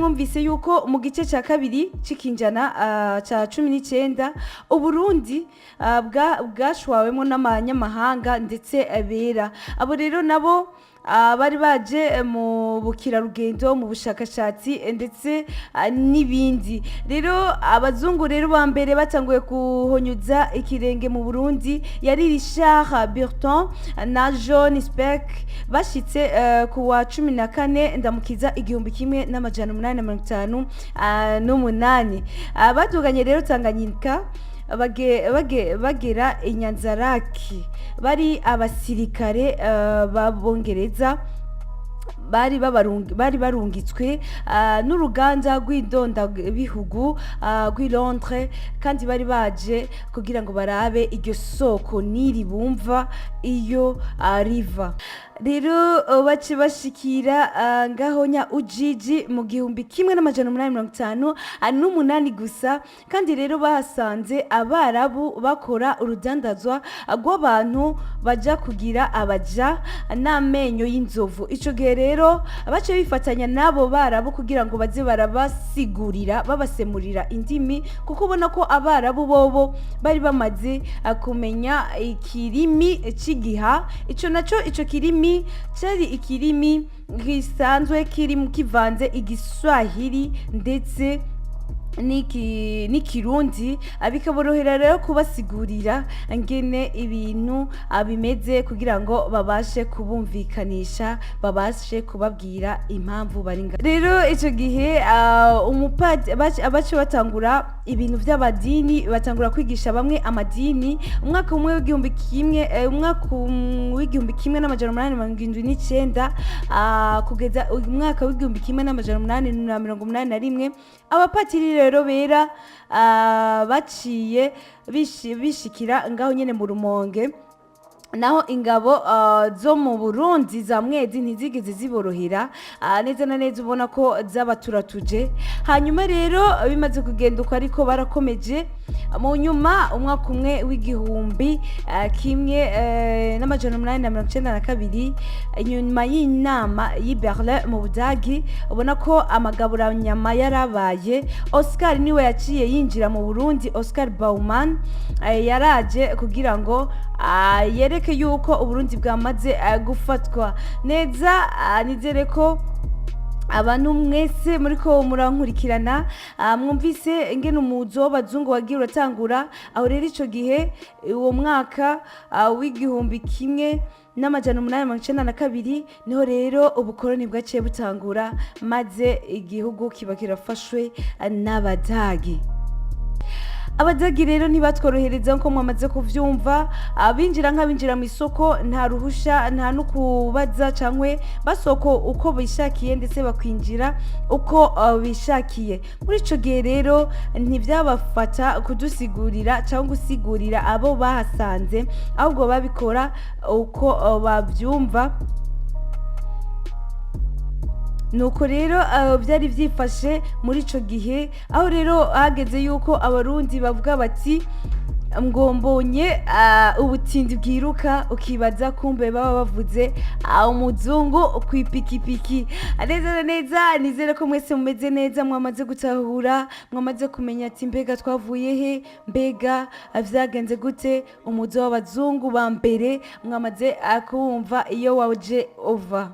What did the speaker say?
Mwumvise yuko mu gice cya kabiri c'ikinjana ca 19 Uburundi bwashwawemo n'abanyamahanga ndetse bera. Abo rero nabo bari baje mu bukerarugendo, mu bushakashatsi, ndetse n'ibindi. Rero abazungu rero ba mbere batanguye kuhonyuza ikirenge mu Burundi yari Richard Burton na John Speke. Bashitse ku wa 14 Ndamukiza 1858. Baduganye rero Tanganyika, bagera Inyanzaraki. Bari abasirikare b'Abongereza, bari barungitswe n'uruganda rw'indondabihugu rw'i Londres, kandi bari baje kugira ngo barabe iryo soko niri bumva iyo riva. Rero bace bashikira ngaho nya Ujiji mu 1858 gusa. Kandi rero bahasanze Abarabu bakora urudandazwa rw'abantu baja kugira abaja n'amenyo y'inzovu. Ico gihe rero bace bifatanya n'abo Barabu kugira ngo baze barabasigurira, babasemurira indimi, kuko ubona ko Abarabu bobo bari bamaze kumenya ikirimi c'igiha. Ico naco, ico kirimi cari ikirimi gisanzwe kiri kivanze Igiswahili ndetse n'Ikirundi, bikaborohera rero kubasigurira ngene ibintu bimeze kugira ngo babashe kubumvikanisha, babashe kubabwira impamvu bari nga. Rero ico gihe abace batangura ibintu vy'amadini, batangura kwigisha bamwe amadini. Umwaka umwe w'igihumbi kimwe umwaka w'1879 kugeza umwaka w'1881, abapatiri rero bera baciye bishikira ngaho nyene mu Rumonge. Naho ingabo zo mu Burundi za Mwezi ntizigeze ziborohera neza na neza, ubona ko zabaturatuje. Hanyuma rero bimaze kugenda uko, ariko barakomeje. Mu nyuma, umwaka umwe w'igihumbi kimwe n'amajana umunani na mirongo icenda na kabiri, inyuma y'inama y'i Berlin mu Budagi, ubona ko amagaburanyama yarabaye, Oscar niwe yaciye yinjira mu Burundi. Oscar Baumann yaraje kugira ngo yereke yuko Uburundi bwamaze gufatwa neza. Nizere ko abantu mwese muriko murankurikirana mwumvise ingene umuzo w'abazungu wagiye uratangura. Aho rero ico gihe, uwo mwaka w'1892, niho rero ubukoroni bwaciye butangura, maze igihugu kiba kirafashwe n'Abadagi. Abadagi rero ntibatworohereza, nko mwamaze kuvyumva. Abinjira nk'abinjira mu isoko, nta ruhusha, nta no kubaza, cankwe basoko uko bishakiye, ndetse bakwinjira uko bishakiye. Muri ico gihe rero ntivyabafata kudusigurira cyangwa gusigurira abo bahasanze, ahubwo babikora uko bavyumva. Nuko rero byari byifashe muri ico gihe. Aho rero hageze yuko Abarundi bavuga bati ngo mbonye ubutindi bwiruka, ukibaza kumbe baba bavuze umuzungu ku ipikipiki. Neza na neza, nizere ko mwese mumeze neza, mwamaze gutahura, mwamaze kumenya ati mbega twavuye he, mbega vyagenze gute, umuzo w'abazungu ba mbere mwamaze kuwumva iyo waje uva.